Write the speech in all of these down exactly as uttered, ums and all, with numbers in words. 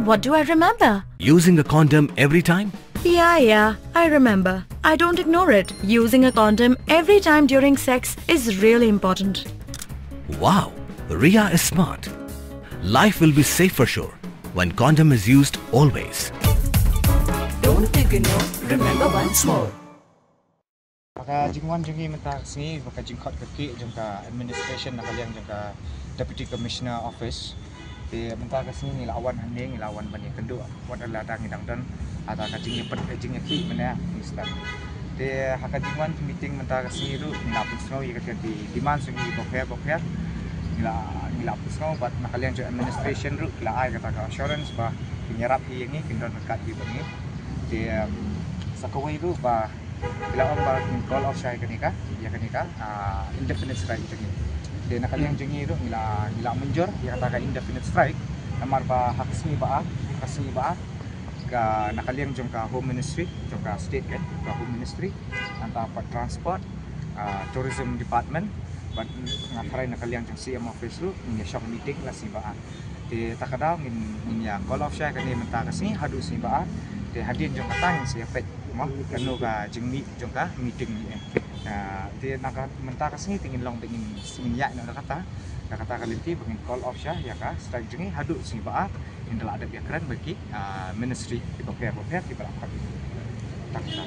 What do I remember? Using a condom every time? Yeah, yeah, I remember. I don't ignore it. Using a condom every time during sex is really important. Wow, Ria is smart. Life will be safe for sure when condom is used always. Don't ignore, remember once more. Ka jingwan jong ngi mynta ka sngi, ka jingkhot ka ki jong ka administration na ka liang jong ka Deputy Commissioner Office. Te mynta ka sngi ngi la wan hangne, ngi la wan ban ïakynduh wat la dang ngi dang don, ha ka jingïapeit ka jingïakhih mynne ngi stad. Te ha ka jingwan meeting mynta ka sngi ruh ngi la pynsngew ïa ka ki demand jong ngi bapher bapher. Ngi la, ngi la pynsngew bad na ka liang jong administration ruh ki la ai kata ka assurance ba kin ïarap ïa ngi, kin don ryngkat ïa ngi. Te, em, sa kawei ruh ba ki la ong ba kin call off shai kane ka, ïa kane ka, ah, indefinite strike jong ngi. Te na ka liang jong ngi ruh ngi la, ngi la mynjur ïa kata ka indefinite strike. Namar ba ha ka sngi ba, ka sngi ba, ka na ka liang jong ka Home Ministry, jong ka state ka, ka Home Ministry, nangta pat Transport, ah, Tourism Department, bad nga tharai na ka liang jong C M Office ruh ngin ïa shong meeting la sngi ba. Te ta ka daw ngin, ngin ïa call off shai kane mynta ka sngi haduh sngi ba. Te hadien jong kata ngin sa ïa peit mo kano ka jingmih jong ka meeting ne. Ah, te na ka mynta ka sngi te ngin long ba ngin, ngin ïaid noh da kata, da kata ka lynti ba ngin call off shai ïa ka strike jong ngi haduh sngi ba. Ngin da lah dep ïakren bad ki, ah, ministry kiba pher bapher kiba la khot. Tang ta.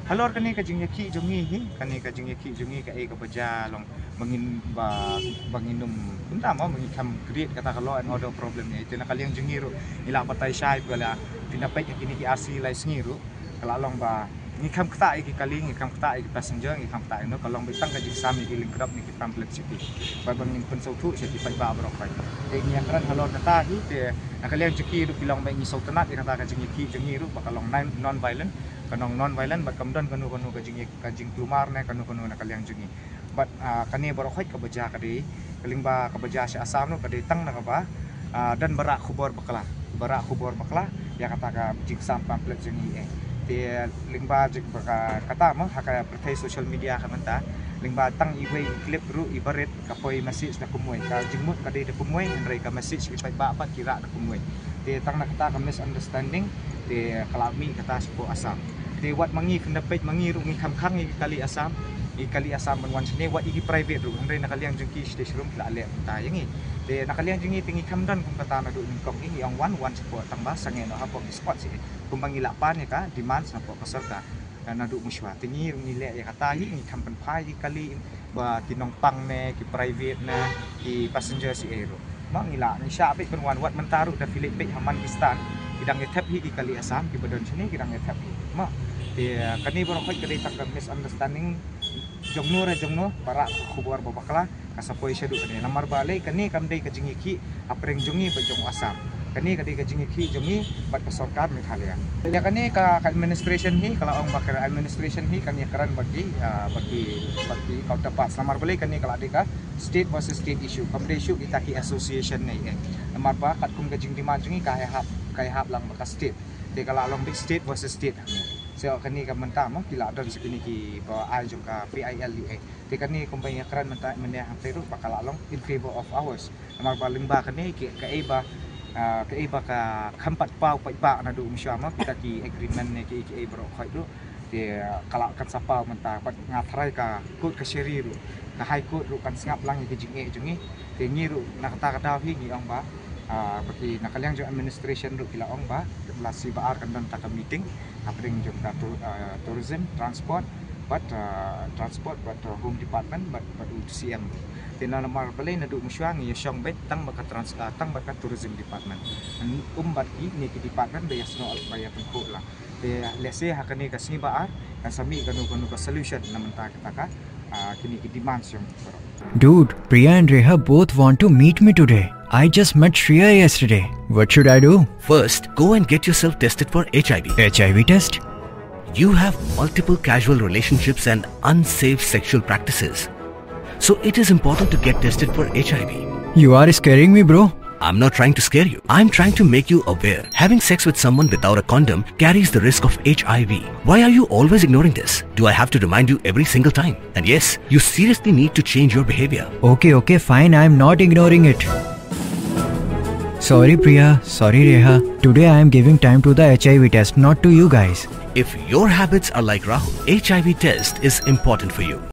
Halor kane ka jingïakhih jong ngi hi, kane ka jingïakhih jong ngi kaei kaba jia long ba ngin, ba, ba ngin ym, kumta mo, ba ngin kham create kata ka law and order problem ne. Te na ka liang jong ngi ruh ngi la batai shai ba la pynda peit ha kine ki ar sngi lai sngi ruh ka la long ba ngi kham ktah ïa ki kali, ngi kham ktah ïa ki passenger, ngi kham ktah ïa no, ka long ba tang ka jingsam ïa ki lyngkdop ne ki pamphlet sha ki. Ba, ba ngin pynsngewthuh sha ki paidbah baroh kai. Te ngi ïakren halor kata hi, te na ka liang jong ki ruh ki long ba ngi sngewtynnat ïa kata ka jingïakhih jong ngi ruh ba ka long non, non-violent, ka long non-violent bad kam don kano kano ka jing, ka jingkulmar ne kano kano na ka liang jong ngi. Bad, ah, kane baroh khoit kaba jia ka dei, ka lyngba kaba jia sha Assam ruh ka dei tang na kaba, ah, don ba rah khubor bakla, ba rah khubor bakla ïa kata ka jingsam pamphlet jong ngi eh. Te lyngba jik ba ka, kata mo ha ka pyrthei social media ka mynta, lyngba tang iwei i clip ruh iba rit ka poi message da kumwei, ka jingmut ka dei da kumwei, hynrei ka message ki paidbah pat ki rah da kumwei. Te tang na kata ka misunderstanding te ka la mih kata shapoh Assam. Te wat ma ngi khyndai peit ma ngi ruh ngi kham khang ïa ki kali Assam, ïa ki kali Assam ban wan shane, wat ïa ki private ruh, hynrei na ka liang jong ki shatei sharum ki la leh kumta ïa ngi. Te na ka liang jong ngi te ngi kham don kum kata naduh nyngkong, ngi ong wan, wan shapoh tang ba sangeh noh hapoh ki spot shi, kumba ngi la pan ïa ka demand shapoh ka sorkar. Na, naduh mynshuwa te ngi ruh ngi leh ïa kata hi, ngi kham pynphai ïa ki kali ba ki nongpang ne, ki private ne, ki passenger shi ei ruh. Ma ngi la, ngi shah beit ban wan, wat mynta ruh da phi leit beit ha man ki stand, ki dang ïa thep hi ki kali Assam kiba don shane, ki dang ïa thep hi. Ma te kane baroh khoit ka dei tang ka misunderstanding jong no re jong no, ba rah khubor ba bakla, ka sa poi shaduh kane. Namar balei kane kam dei ka jingïakhih hapdeng jong ngi bad jong Assam. Kane ka dei ka jingïakhih jong ngi bad ka sorkar Meghalaya. Ïa kane ka, ka administration hi, ka la ong ba ka administration hi kan ïakren bad ki, ah, bad ki, bad ki counterparts. Namar balei kane ka la dei ka state versus state issue. Kam dei issue kita ki association ne eh. Namar ba katkum ka jingdemand jong ngi ka ïa hap, ka ïa hap lang bad ka state. Te ka la long beit state versus state. So kane ka mynta mo ki la don sa kine kiba ai jong ka P I L U A. Te kane kumba ïakren mynta mynne hangtei ruh ba ka la long in favor of ours. Namar ba lyngba kane ki, kaei ba, ah, kaei ba ka kham pat paw paidbah naduh mynshuwa mo kita ki agreement ne ki, kiei baroh khoit ruh. Te, ah, ka la kan sa paw mynta bad nga tharai ka court kashari ruh, ka High Court ruh kan sngap lang ïa ki jingeh jong ngi. Te ngi ruh na kata ka daw hi ngi ong ba, ah, ba ki na ka liang jong administration ruh ki la ong ba la sngi ba ar kan don ta ka meeting hapdeng jong ka tou-, ah, tourism, transport, bad, ah, transport, bad, ah, home department, bad, bad u C M. Te namar balei naduh mynshuwa ngi ïa shong beit tang bad ka trans-, ah, tang bad ka tourism department. Um bad kine ki department ba ïa snoh ba ïa pynkhuh lang. Te lehse ha kane ka sngi ba ar kan sa mih kano kano ka solution na mynta kata ka, ah, kine ki demands jong baroh. Dude, Priya and Reha both want to meet me today. I just met Shreya yesterday. What should I do? First, go and get yourself tested for H I V. H I V test? You have multiple casual relationships and unsafe sexual practices. So it is important to get tested for H I V. You are scaring me, bro. I'm not trying to scare you. I'm trying to make you aware. Having sex with someone without a condom carries the risk of H I V. Why are you always ignoring this? Do I have to remind you every single time? And yes, you seriously need to change your behavior. Okay, okay, fine. I'm not ignoring it. Sorry, Priya. Sorry, Reha. Today I am giving time to the H I V test, not to you guys. If your habits are like Rahul, H I V test is important for you.